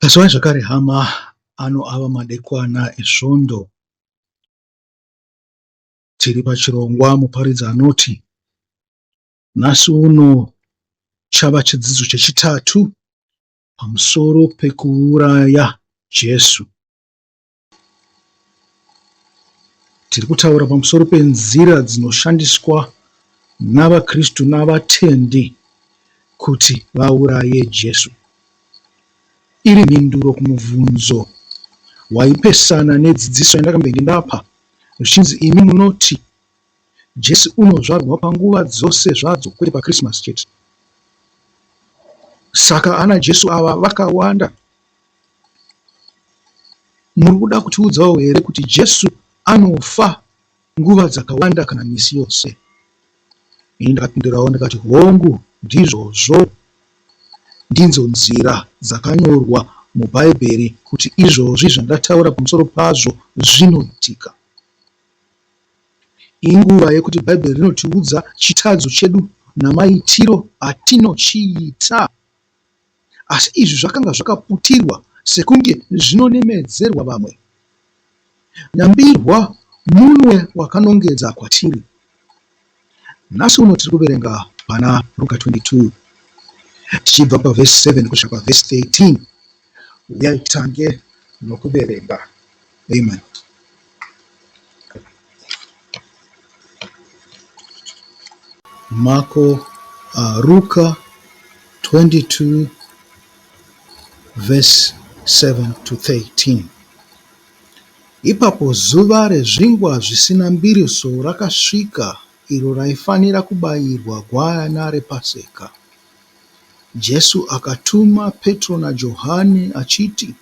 Kasuwai zvakare hama, ano ava madekwana esvondo. Tiri pachirongwa muparidzi anoti nhasi uno chava chidzidzo chechitatu pamusoro pekuuraya Jesu. Tiri kutaura pamusoro penzira dzinoshandiswa navaKristu navatendi kuti vauraye Jesu. Iri mhinduro kumubvunzo waipesana nedzidziso yandakambenge ndapa zvichinzi imi munoti Jesu unozvarwa panguva dzose zvadzo kwete paChristmas chete. Saka ana Jesu ava vakawanda. Muri kuda kutiudzawo here kuti Jesu anofa nguva dzakawanda kana misi yose? Ini ndakapindurawo ndikati, Hongu, ndizvozvo. Ndidzo nzira dzakanyorwa muBhaibheri kuti izvozvi zvandataura pamusoro pazvo zvinoitika. Inguva yekuti Bhaibheri rinotiudza chitadzo chedu namaitiro atinochiita. Asi izvi zvakanga zvakaputirwa sekunge zvinonemedzerwa vamwe. Nyambirwa munwe wakanongedza kwatiri. Nhasi uno tiri kuverenga pana Ruka 22 tichibva pavhesi 7 kusvika pavhesi 13. Uyai titange nokuverenga. Amen. Mako uh, Ruka 22 verse 7 to 13. Ipapo zuva rezvingwa zvisina mbiriso rakasvika iro raifanira kubayirwa gwayana rePaseka. Jesu akatuma Petro naJohani achiti,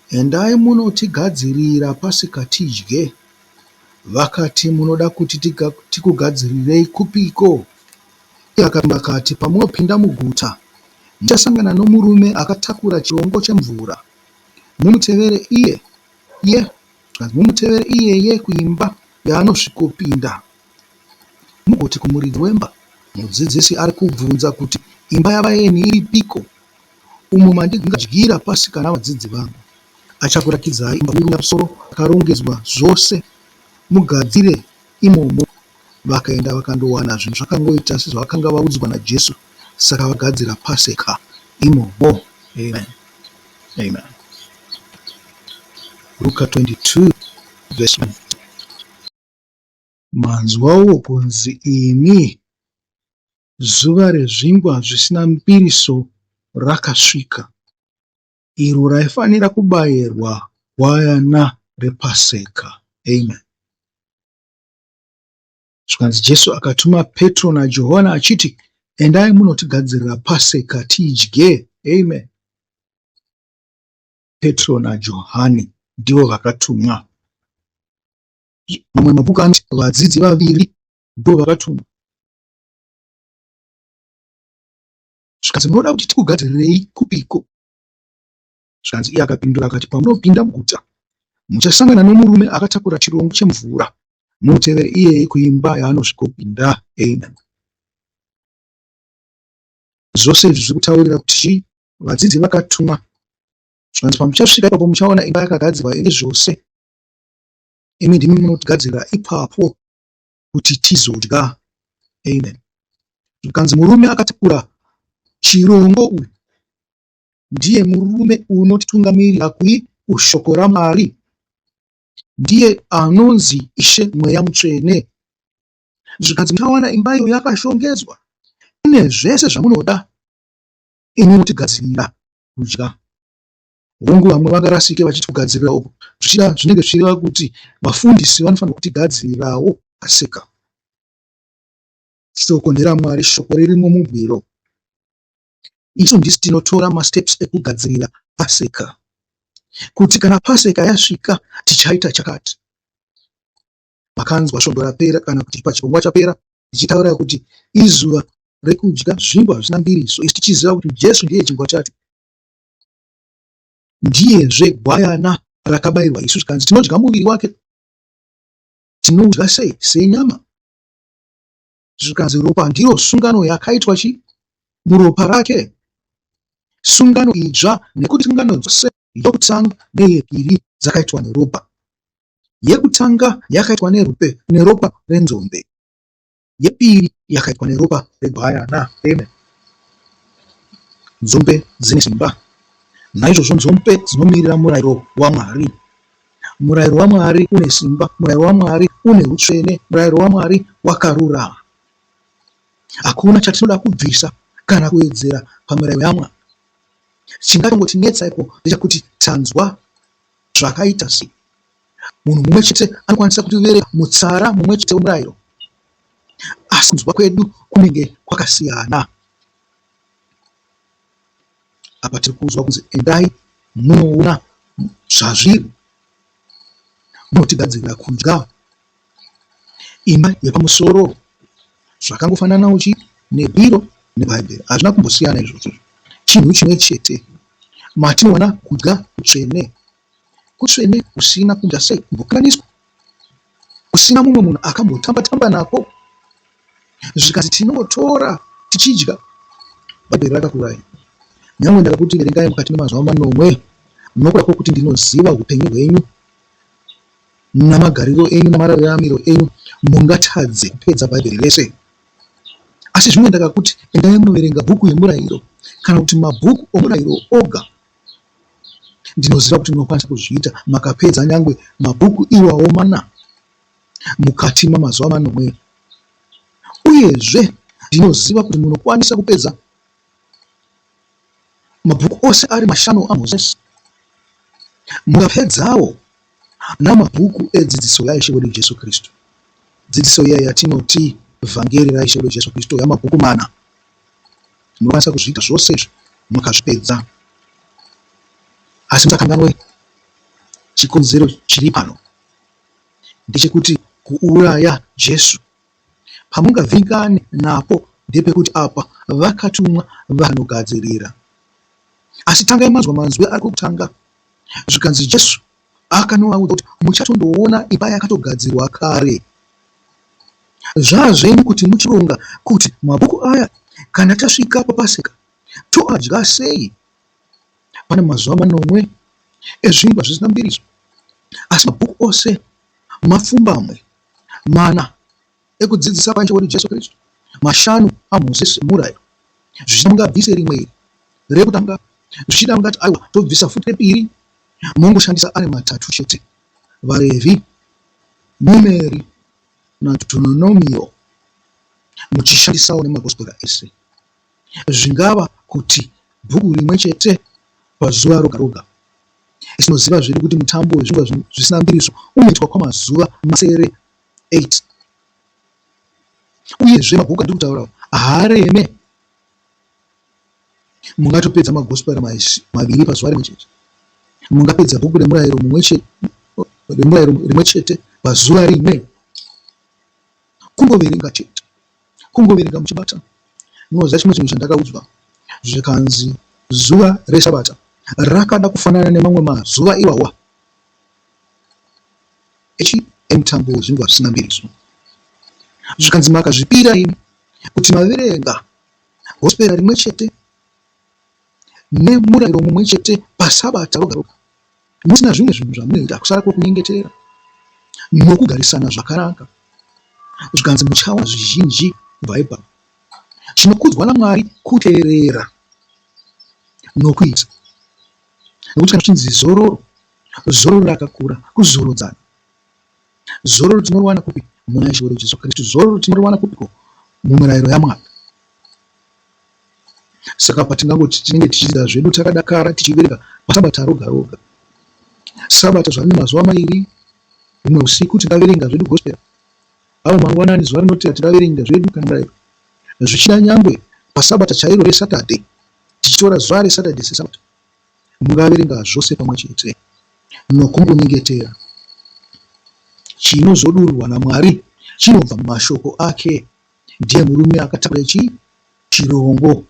Endai munotigadzirira Pasika tidye. Vakati, Munoda kuti tikugadzirirei kupiko? Iye akapindura akati, Pamunopinda muguta, muchasangana nomurume akatakura chirongo chemvura. Mumutevere iye, iye, mumutevere iyeye kuimba yaanosvikopinda. Mugoti kumuridzi wemba, Mudzidzisi ari kubvunza kuti, Imba yavaeni iripiko, umo mandingadyira Pasika navadzidzi vangu? Achakurakidzai imba huru yapamusoro yakarongedzwa zvose, mugadzire imomo. Vakaenda vakandowana zvinhu zvakangoita sezvavakanga vaudzwa naJesu, saka vakagadzira Paseka imomo. Amen. Amen. Ruka 22 verse 1. Manzwawo kunzi imi, zuva rezvingwa zvisina mbiriso rakasvika, iro raifanira kubayirwa gwayana rePaseka. Amen. Zvikanzi Jesu akatuma Petro naJohana achiti, endai munotigadzirira Paseka tidye. Amen. Petro naJohani ndivo vakatumwa. Mamwe mabhuku anoti vadzidzi vaviri ndivo vakatumwa. Zvikanzi munoda kuti tikugadzirirei kupiko? Zvikanzi iye akapindura akati, Pamunopinda muguta, muchasangana nomurume akatakura chirongo chemvura. Mumutevere iyeye kuimba yaanosvikopinda. Amen. Zvose izvi zviri kutaurira kuti chii? Vadzidzi vakatumwa. Zvikanzi pamuchasvika ipapo muchaona imba yakagadzirwa ine zvose. Imi ndimi munotigadzirira ipapo kuti tizodya. Amen. Zvikanzi murume akatakura chirongo uyu ndiye murume unotitungamirira kui kushoko raMwari. Ndiye anonzi Ishe Mweya Mutsvene. Zvikanzi muchawana imba iyo yakashongedzwa ine zvese zvamunoda imi motigadzirira kudya. Hongu vamwe vangarasike vachiti kugadzirira uku zvichida zvinenge zvichireva kuti vafundisi vanofanirwa kutigadzirirawo paseka. Shoko nderaMwari, shoko ririmo mubwiro. Isu ndisu tinotora masteps ekugadzirira paseka kuti kana paseka yasvika tichaita chakati. Makanzwa svondo rapera kana kuti pachirongwa chapera ndichitaura kuti izuva rekudya zvingwa zvisina mbiriso isu tichiziva kuti Jesu ndiye chingwa chacho. Ndiyezve gwayana rakabayirwa isu zvikanzi tinodya muviri wake. Tinoudya sei? Senyama. Zvikanzi ropa ndiro sungano yakaitwa chi muropa rake. Sungano idzva, nekuti sungano dzose yokutanga neyepiri dzakaitwa neropa. Yekutanga yakaitwa nerupe neropa renzombe. Yepiri yakaitwa neropa regwayana. Amen. Nzombe dzine simba. Naizvozvo nzombe dzinomirira murayiro waMwari. Murayiro waMwari une simba. Murayiro waMwari une hutsvene. Murayiro waMwari wakarurama. Hakuna chatinoda kubvisa kana kuwedzera pamirayiro yaMwari. Chingatongotinetsa ipo ndechekuti tanzwa zvakaita sei. Munhu mumwe chete anokwanisa kutiverenga mutsara mumwe chete wemurayiro, asi kunzwa kwedu kunenge kwakasiyana. Apa tiri kuudzwa kunzi endai munoona zvazviri, munotigadzirira kudya, imba yepamusoro. Zvakangofananawo chii nebhiro neBhaibheri, hazvina kumbosiyana izvozvo, chinhu chimwe chete. Matinowana kudya kutsvene kutsvene kusina kuita sei kumbokanganiswa, kusina mumwe munhu akambotamba tamba nako, zvikanzi tinongotora tichidya. Bhaibheri rakakurai, nyangwe ndakakuti verengai mukati memazuva manomwe, nokuda kwokuti ndinoziva upenyu hwenyu namagariro enyu namararamiro enyu, mungatadze kupedza Bhaibheri rese. Asi zvimwe ndakakuti endai munoverenga bhuku yemurayiro kana kuti mabhuku omurayiro oga. Ndinoziva kuti munokwanisa kuzviita makapedza nyangwe mabhuku iwawo mana mukati mamazuva manomwe. Uyezve ndinoziva kuti munokwanisa kupedza mabhuku ose ari mashanu aMosesi. Mukapedzawo namabhuku edzidziso yaIshe wedu Jesu Kristu, dzidziso iya yatinoti Vhangeri raIshe wedu Jesu Kristu yamabhuku mana. Munokwanisa kuzviita zvose izvi mukazvipedza. Asi musakanganwe chikonzero chiri pano ndechekuti kuuraya Jesu pamungavhingane napo ndepekuti apa vakatumwa vanogadzirira. Asi tangai manzwa manzwi ari kwekutanga zvikanzi Jesu akanovaudza kuti muchatondoona imba yakatogadzirwa kare. Zvazvenyu kuti muchironga kuti mabhuku aya kana tasvika paPaseka toadya sei. Pane mazuva manomwe ezvingwa zvisina mbiriso asi mabhuku ose mapfumbamwe, mana ekudzidzisa kwaIshe wedu Jesu Kristu, mashanu aMosesi emurayiro. Zvichida mungabvise rimwe iri rekutanga, zvichida mungati aiwa tobvisa futi repiri mongoshandisa ari matatu chete. VaRevhi, Numeri naDhuteronomio muchishandisawo nemaGospera ese. Zvingava kuti bhuku rimwe chete pazuva roga roga. Isu tinoziva zvedu kuti mutambo wezvingwa zvisina mbiriso unoitwa kwamazuva masere 8. Uyezve mabhuku andiri kutaura haareme. Mungatopedza maGospera maviri pazuva rimwe chete. Mungapedza bhuku remurayiro rimwe chete pazuva rimwe. Kungoverenga chete. Kungoverenga muchibata. Munoziva chimwe chinhu chandakaudzwa zvikanzi zuva reSabata rakada kufanana nemamwe mazuva iwawa echi emutambo wezvingwa zvisina mbiriso. Zvikanzi makazvipira imi kuti maverenga Gospera rimwe chete nemurayiro mumwe chete paSabata roga roga, musina zvimwe zvinhu zvamunoita kusara kwokunyengetera nokugarisana zvakanaka. Zvikanzi muchawana zvizhinji kubva ipapo. Chinokudzwa naMwari kuteerera nokuita. Nokuti kana zvichinzi zororo, zororo rakakura, kuzorodzana. Zororo tinoriwana kupi? Muna Ishe wedu Jesu Kristu. Zororo tinoriwana kupiko? Mumirayiro yaMwari. Saka patingangoti tinenge tichiita zvedu takadakara tichiverenga paSabata roga roga. Sabata zvarine mazuva mairi, humwe usiku tingaverenga zvedu gospel. Avo mangwanani zuva rinotevera tingaverenga zvedu kana murayiro. Zvichida nyangwe paSabata chairo reSaturday tichitora zuva reSaturday seSabata. Mungaverenga zvose pamwe chete nokungonyengetera. Chinozodururwa naMwari chinobva mumashoko ake. Ndiye murume akatakura chii? Chirongo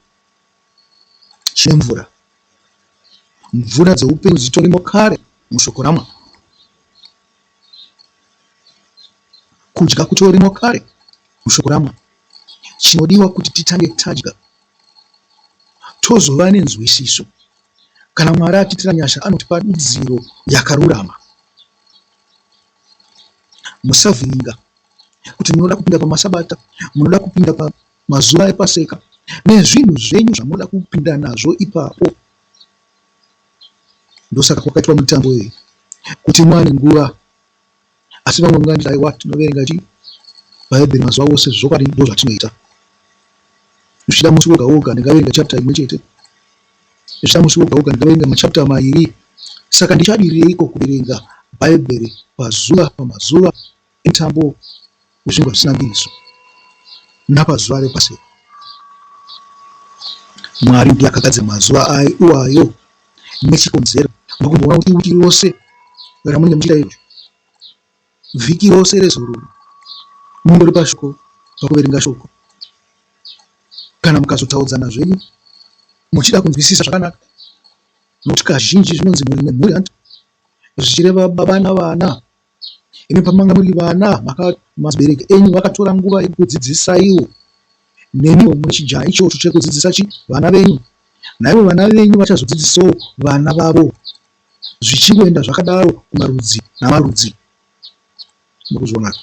chemvura. Mvura dzeupenyu dzitorimo kare mushoko raMwari. Kudya kutorimo kare mushoko raMwari. Chinodiwa kuti titange tadya. Tozova nenzwisiso. Kana Mwari atiitira nyasha anotipa dudziro yakarurama. Musavhiringa kuti munoda kupinda pamasabata, munoda kupinda pamazuva epaseka nezvinhu zvenyu zvamunoda kupinda nazvo ipapo. Ndosaka kwakaitwa mitambo iyi kuti muwane nguva. Asi vamwe munganditi aiwa tinoverenga chii Bhaibheri mazuva ose zvokwadi ndozvatinoita. Zvichida musi woga woga ndingaverenga chapter imwe chete. Zvichida musi woga woga ndingaverenga machapter mairi. Saka ndichadireiko kuverenga Bhaibheri pazuva pamazuva emutambo wezvingwa zvisina mbiriso napazuva rePaseka? Mwari ndiye akagadzira mazuva iwayo nechikonzero. Muri kumboona kuti wiki rose ramunenge muchiita izvozvo, vhiki rose rezororo mungori pashoko pakuverenga shoko. Kana mukazotaudzana zvenyu muchida kunzwisisa zvakanaka, nokuti kazhinji zvinonzi mhuri nemhuri hanti zvichireva baba navana. Imi pamanga muri vana mabereki enyu vakatora nguva yekukudzidzisaiwo. Nemiwo mune chijana ichocho chekudzidzisa chi vana venyu. Naivo vana venyu vachazodzidzisawo vana vavo. Zvichingoenda zvakadaro kumarudzi namarudzi. Muri kuzviona?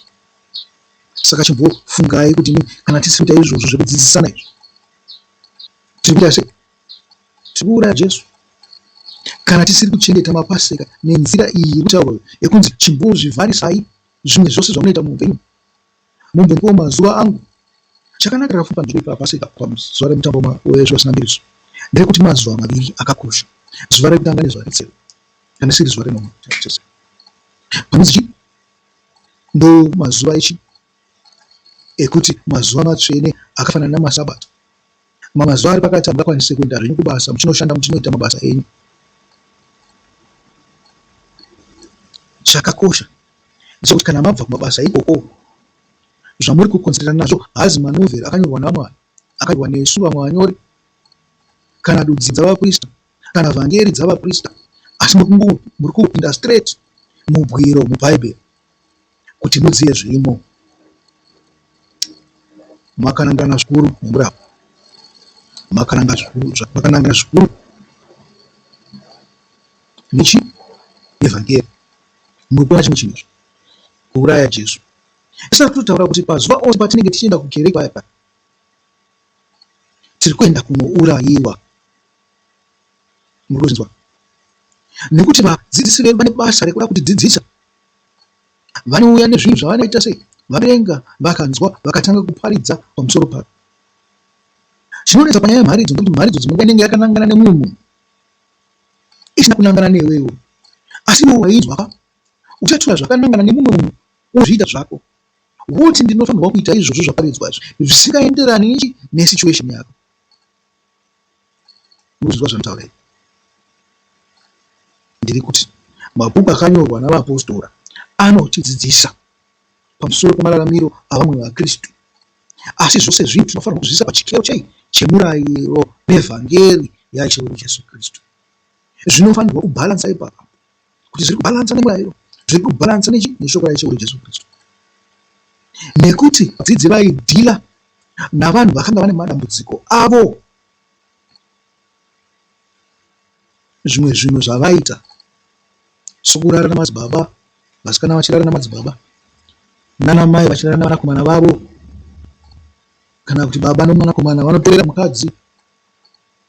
Saka chimbofungai kuti kana tisiri kuita izvozvo zvekudzidzisana izvi, tiri kuita sei? Tiri kuuraya Jesu. Kana tisiri kuchengeta mapaseka nenzira iyi iri kutaurwa yekunzi chimbozvivharisai zvimwe zvose zvamunoita muupenyu mumbondipawo mazuva angu. Chakanakira futi panzvimbo yepapaseka pazuva remutambo wezviyo zvisina mbiriso nderekuti mazuva maviri akakosha, zuva rekutanga nezuva rechitsere kana risiri zuva renomwe chese. Panonzi chii? Ndomazuva echi ekuti mazuva matsvene akafanana namasabata. Mamazuva ari pakati hamungakwanise kuenda zvenyu kubasa muchinoshanda muchinoita mabasa enyu. Chakakosha ndechekuti kana mabva kumabasa ikoko zvamuri kukonzerana nazvo haazi manovheri akanyorwa naMwari akanyorwa nesu vamwe vanyori kana dudzi dzavaprista kana vhangeri dzavaprista asi muri kungopinda straight mubwiro mubhaibheri kuti muzive zvirimo. Makanangana zvikuru nemurau. Makananga zvikuru makanangana zvikuru nechi nevhangeri. Muri kuona chimwe chinhu izvo kuuraya Jesu. Tisati totaura kuti pazuva ose patinenge tichienda kukereke paya paya tiri kuenda kunourayiwa. Muri kuzvinzwa? Nekuti vadzidzisi vedu vane basa rekuda kutidzidzisa. Vanouya nezvinhu zvavanoita sei? Vaverenga, vakanzwa, vakatanga kuparidza pamusoro pazvo. Chinonetsa panyaya yemharidzo ndekuti mharidzo dzimwe nguva inenge yakanangana nemumwe munhu isina kunangana newewo. Asi iwe wainzwa ka uchatora zvakanangana nemumwe munhu wozviita zvako woti ndinofanirwa kuita izvozvo zvaparidzwa izvi zvisingaenderani nechi nesituation yako. Murikuzvinzwa zvandinotaura here? Ndiri kuti mabhuku akanyorwa navaapostora anotidzidzisa pamusoro pemararamiro avamwe vaKristu. Asi zvose zvinhu tinofanirwa kuzviisa pachikero chei? Chemurayiro nevhangeri yaIshe wedu Jesu Kristu. Zvinofanirwa kubhalansa ipapa kuti zviri kubhalansa nemurayiro, zviri kubhalansa nechi neshoko raIshe wedu Jesu Kristu. Nekuti vadzidzi vaidhila navanhu vakanga vane madambudziko avo. Zvimwe zvinhu zvavaita sokurara namadzibaba, vasikana vachirara namadzibaba, nanamai vachirara navanakomana vavo kana kuti baba nomwanakomana vanotorera mukadzi.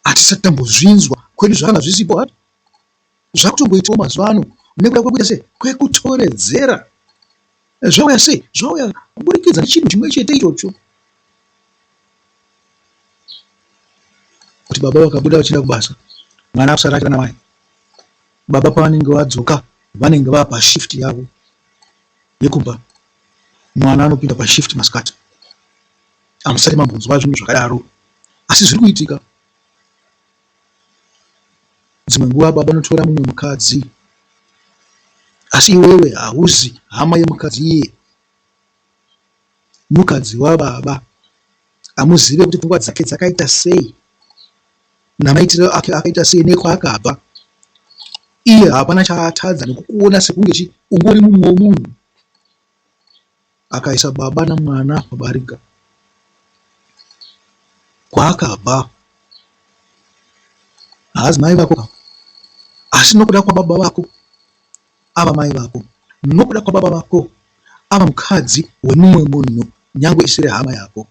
Hatisati tambozvinzwa kwedu zvakanga zvisipo hazvo. Zvakutomboitwawo mazuva ano nekuda kwekuita sei kwekutoredzera. Zvauya sei? Zvauya kuburikidza nechinhu chimwe chete ichocho. Kuti baba vakabuda vachienda kubasa, mwana akusara achirara namai. Baba pavanenge vadzoka vanenge vava pashift yavo yekumba. Mwana anopinda pashift masikati. Hamusati mambonzwa zvinhu zvakadaro asi zviri kuitika. Dzimwe nguva baba vanotora mumwe mukadzi asi iwewe hauzi hama yemukadzi iye. Mukadzi wababa hamuzive kuti pfungwa dzake dzakaita sei namaitiro ake akaita sei nekwaakabva. Iye hapana chaatadza nekukuona sekunge chi ungori mumwewo munhu. Akaisa baba namwana pabarika. Kwaakabva. Haazi mai vako ka, asi nokuda kwababa vako ava mai vako, nokuda kwababa vako ava mukadzi wemumwe munhu nyangwe isiri hama yako.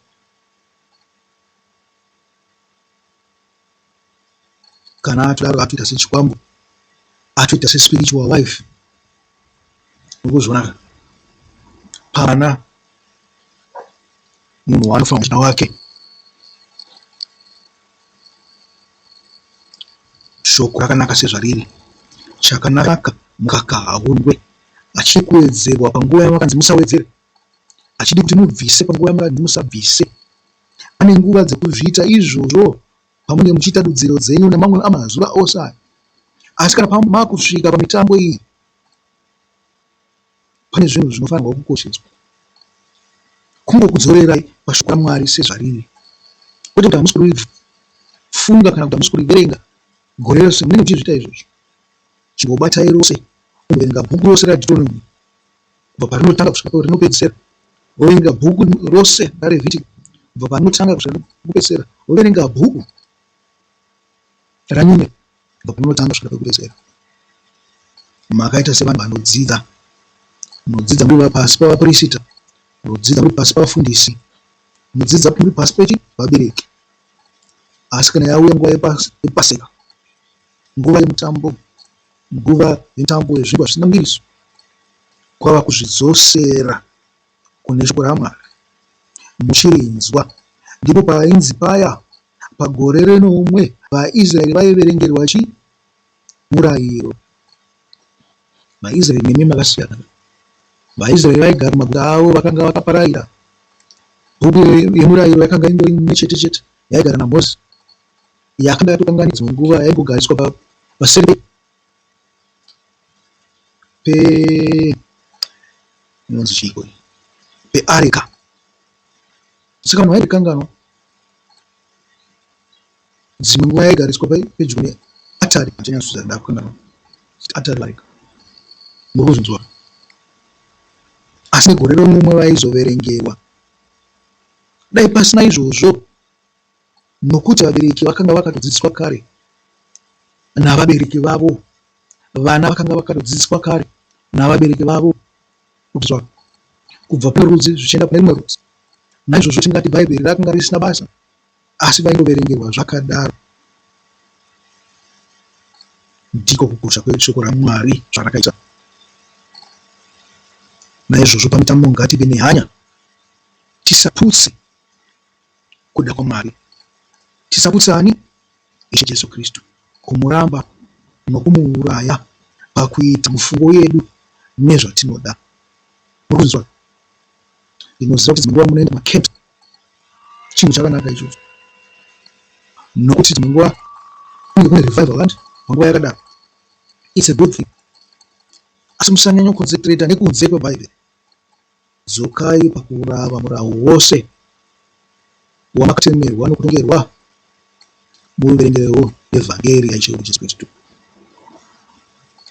Kana atodaro atoita sechikwambo, atoita sespiritual wife. Uri kuzviona ka? Pamwana munhu waanofanirwa kuita wake. Shoko rakanaka sezvariri. Chakanaka mukaka haundwe. Achiri kuwedzerwa panguva yamakanzi musawedzere. Achidi kuti mubvise panguva yamakanzi musabvise. Pane nguva dzekuzviita izvozvo pamunenge muchiita dudziro dzenyu nemamwe amazuva ose aya. Asi kana makusvika pamitambo iyi, pane zvinhu zvinofanirwa kukosheswa. Kungokudzorerai pashoko raMwari sezvariri. Kwete kuti hamusi kurifunga kana kuti hamusi kuriverenga gore rose, munenge muchizviita izvozvo. Chingobatai rose, umboverenga bhuku rose raDeuteronomy kubva parinotanga kusvika parinopedzisira, woverenga bhuku rose raRevhitiko kubva parinotanga kusvika pekupedzisira, woverenga bhuku raNumeri kubva parinotanga kusvika pekupedzisira. Makaita sevanhu vanodzidza, munodzidza muri pasi pavapirisita, munodzidza muri pasi pavafundisi, munodzidza muri pasi pechi vabereki. Asi kana yauya nguva yepaseka, nguva yemutambo, nguva yemutambo wezvingwa zvisina mbiriso, kwava kuzvidzosera kune shoko raMwari muchirinzwa. Ndipo painzi paya pagore renomwe vaIsraeri vaiverengerwa chi murayiro. VaIsraeri nemi makasiyana. VaIsraeri vaigara mumaguta avo vakanga vakapararira. Bhuku yemurayiro yakanga ingori imwe chete chete yaigara naMozisi yakanga yatokanganidzwa nguva yaingogariswa paseri pe inonzi chiiko iyi peareka. Saka vanhu vaikanganwa dzimwe nguva yaigariswa pedyo neatari handinyatsoziva ndakukanganwa atari areka muri kuzvinzwa asi negore romumwe vaizoverengerwa dai pasina izvozvo nokuti vabereki vakanga vakatodzidziswa kare navabereki vavo vana vakanga vakatodzidziswa kare navabereki vavo kubva kubva pane rudzi zvichienda pane rumwe rudzi. Naizvozvo tingati Bhaibheri rakanga risina basa, asi vaingoverengerwa zvakadaro. Ndiko kukosha kweshoko raMwari zvarakaita. Naizvozvo pamitambo ngative nehanya, tisaputse kuda kwaMwari. Tisaputse ani? Ishe Jesu Kristu, kumuramba nokumuuraya pakuita mufungo yedu nezvatinoda. Muri kunzwa? Ndinoziva kuti dzimwe nguva munoenda kumacamps, chinhu chakanaka ichocho, nokuti dzimwe nguva kunenge kune revival and panguva yakadaro it's a good thing, asi musanyanya kuconcentrata nekunze kwebhaibheri. Dzokai pakurava murau wose wamakatemerwa nokutongerwa muruverengerewo yevhangeri yaIshe wedu Jesu Kristu.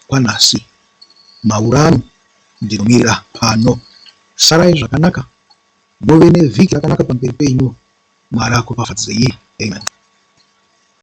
Kwanhasi maurano ndinomirira pano. Sarai zvakanaka muve nevhiki rakanaka pamberi penyu. Mwari akuropafadzei. Amen.